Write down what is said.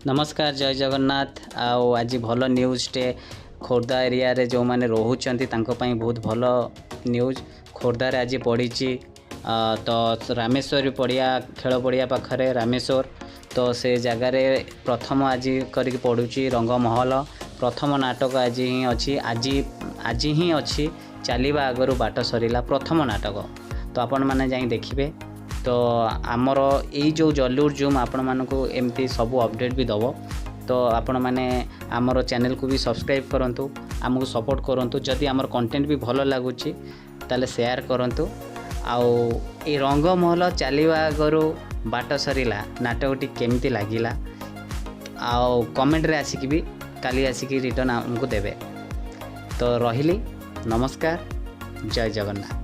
ନମସ୍କାର, ଜୟ ଜଗନ୍ନାଥ। ଆଉ ଆଜି ଭଲ ନ୍ୟୁଜ୍ଟେ, ଖୋର୍ଦ୍ଧା ଏରିଆରେ ଯେଉଁମାନେ ରହୁଛନ୍ତି ତାଙ୍କ ପାଇଁ ବହୁତ ଭଲ ନ୍ୟୁଜ୍। ଖୋର୍ଦ୍ଧାରେ ଆଜି ପଡ଼ିଛି ତ ରାମେଶ୍ୱରୀ ପଡ଼ିଆ, ଖେଳ ପଡ଼ିଆ ପାଖରେ ରାମେଶ୍ୱର, ତ ସେ ଜାଗାରେ ପ୍ରଥମ ଆଜି କରିକି ପଡ଼ୁଛି ରଙ୍ଗମହଲ। ପ୍ରଥମ ନାଟକ ଆଜି ହିଁ ଅଛି, ଆଜି ଆଜି ହିଁ ଅଛି, ଚାଲିବା ଆଗରୁ ବାଟ ସରିଲା ପ୍ରଥମ ନାଟକ। ତ ଆପଣମାନେ ଯାଇ ଦେଖିବେ। ତ ଆମର ଏଇ ଯେଉଁ ଜଲିଉଡ଼ ଜୁମ୍ ଆପଣମାନଙ୍କୁ ଏମିତି ସବୁ ଅପଡ଼େଟ୍ ବି ଦେବ। ତ ଆପଣମାନେ ଆମର ଚ୍ୟାନେଲକୁ ବି ସବସ୍କ୍ରାଇବ୍ କରନ୍ତୁ, ଆମକୁ ସପୋର୍ଟ କରନ୍ତୁ। ଯଦି ଆମର କଣ୍ଟେଣ୍ଟ ବି ଭଲ ଲାଗୁଛି, ତାହେଲେ ସେୟାର କରନ୍ତୁ। ଆଉ ଏଇ ରଙ୍ଗମହଲ ଚାଲିବା ଆଗରୁ ବାଟ ସରିଲା ନାଟକଟି କେମିତି ଲାଗିଲା, ଆଉ କମେଣ୍ଟରେ ଆସିକି ବି କାଲି ଆସିକି ରିଟର୍ନ ଆମକୁ ଦେବେ। ତ ରହିଲି, ନମସ୍କାର, ଜୟ ଜଗନ୍ନାଥ।